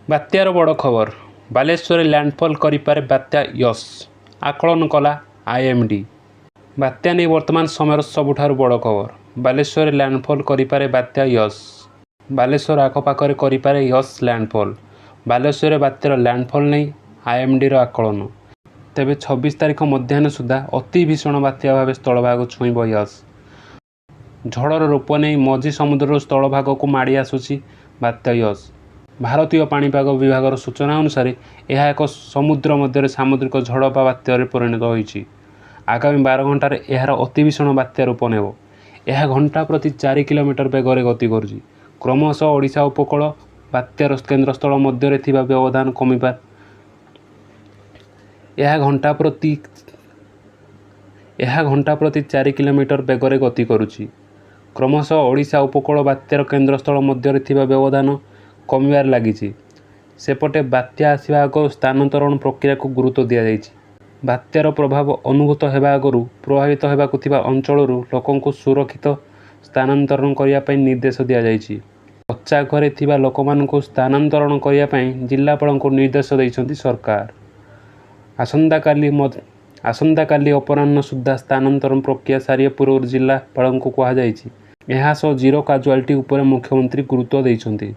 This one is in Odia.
ବାତ୍ୟାର ବଡ଼ ଖବର। ବାଲେଶ୍ୱରରେ ଲ୍ୟାଣ୍ଡଫଲ୍ କରିପାରେ ବାତ୍ୟା ୟଶ୍, ଆକଳନ କଲା ଆଇଏମଡି। ବାତ୍ୟା ନେଇ ବର୍ତ୍ତମାନ ସମୟର ସବୁଠାରୁ ବଡ଼ ଖବର। ବାଲେଶ୍ୱରରେ ଲ୍ୟାଣ୍ଡଫଲ୍ କରିପାରେ ବାତ୍ୟା ୟଶ୍। ବାଲେଶ୍ୱର ଆଖପାଖରେ କରିପାରେ ୟଶ୍ ଲ୍ୟାଣ୍ଡଫଲ୍। ବାଲେଶ୍ୱରରେ ବାତ୍ୟାର ଲ୍ୟାଣ୍ଡଫଲ୍ ନେଇ ଆଇଏମଡିର ଆକଳନ। ତେବେ 26 ତାରିଖ ମଧ୍ୟାହ୍ନ ସୁଦ୍ଧା ଅତି ଭୀଷଣ ବାତ୍ୟା ଭାବେ ସ୍ଥଳଭାଗ ଛୁଇଁବ ୟଶ୍। ଝଡ଼ର ରୂପ ନେଇ ମଝି ସମୁଦ୍ରରୁ ସ୍ଥଳଭାଗକୁ ମାଡ଼ି ଆସୁଛି ବାତ୍ୟା ୟଶ୍। ଭାରତୀୟ ପାଣିପାଗ ବିଭାଗର ସୂଚନା ଅନୁସାରେ ଏହା ଏକ ସମୁଦ୍ର ମଧ୍ୟରେ ସାମୁଦ୍ରିକ ଝଡ଼ ବା ବାତ୍ୟାରେ ପରିଣତ ହୋଇଛି। ଆଗାମୀ 12 ଘଣ୍ଟାରେ ଏହାର ଅତି ଭୀଷଣ ବାତ୍ୟା ରୂପ ନେବ। ଏହା ଘଣ୍ଟା ପ୍ରତି 4 କିଲୋମିଟର ବେଗରେ ଗତି କରୁଛି। କ୍ରମଶଃ ଓଡ଼ିଶା ଉପକୂଳ ବାତ୍ୟାର କେନ୍ଦ୍ରସ୍ଥଳ ମଧ୍ୟରେ ଥିବା ବ୍ୟବଧାନ କମିବା ଏହା ଘଣ୍ଟା ପ୍ରତି 4 କିଲୋମିଟର ବେଗରେ ଗତି କରୁଛି। କ୍ରମଶଃ ଓଡ଼ିଶା ଉପକୂଳ ବାତ୍ୟାର କେନ୍ଦ୍ରସ୍ଥଳ ମଧ୍ୟରେ ଥିବା ବ୍ୟବଧାନ କମିବାରେ ଲାଗିଛି। ସେପଟେ ବାତ୍ୟା ଆସିବା ଆଗରୁ ସ୍ଥାନାନ୍ତରଣ ପ୍ରକ୍ରିୟାକୁ ଗୁରୁତ୍ୱ ଦିଆଯାଇଛି। ବାତ୍ୟାର ପ୍ରଭାବ ଅନୁଭୂତ ହେବା ଆଗରୁ ପ୍ରଭାବିତ ହେବାକୁ ଥିବା ଅଞ୍ଚଳରୁ ଲୋକଙ୍କୁ ସୁରକ୍ଷିତ ସ୍ଥାନାନ୍ତରଣ କରିବା ପାଇଁ ନିର୍ଦ୍ଦେଶ ଦିଆଯାଇଛି। କଚ୍ଚା ଘରେ ଥିବା ଲୋକମାନଙ୍କୁ ସ୍ଥାନାନ୍ତରଣ କରିବା ପାଇଁ ଜିଲ୍ଲାପାଳଙ୍କୁ ନିର୍ଦ୍ଦେଶ ଦେଇଛନ୍ତି ସରକାର। ଆସନ୍ତାକାଲି ଅପରାହ୍ନ ସୁଦ୍ଧା ସ୍ଥାନାନ୍ତରଣ ପ୍ରକ୍ରିୟା ସାରିବା ପୂର୍ବରୁ ଜିଲ୍ଲାପାଳଙ୍କୁ କୁହାଯାଇଛି। ଏହାସହ ଜିରୋ କାଜୁଆଲିଟି ଉପରେ ମୁଖ୍ୟମନ୍ତ୍ରୀ ଗୁରୁତ୍ୱ ଦେଇଛନ୍ତି।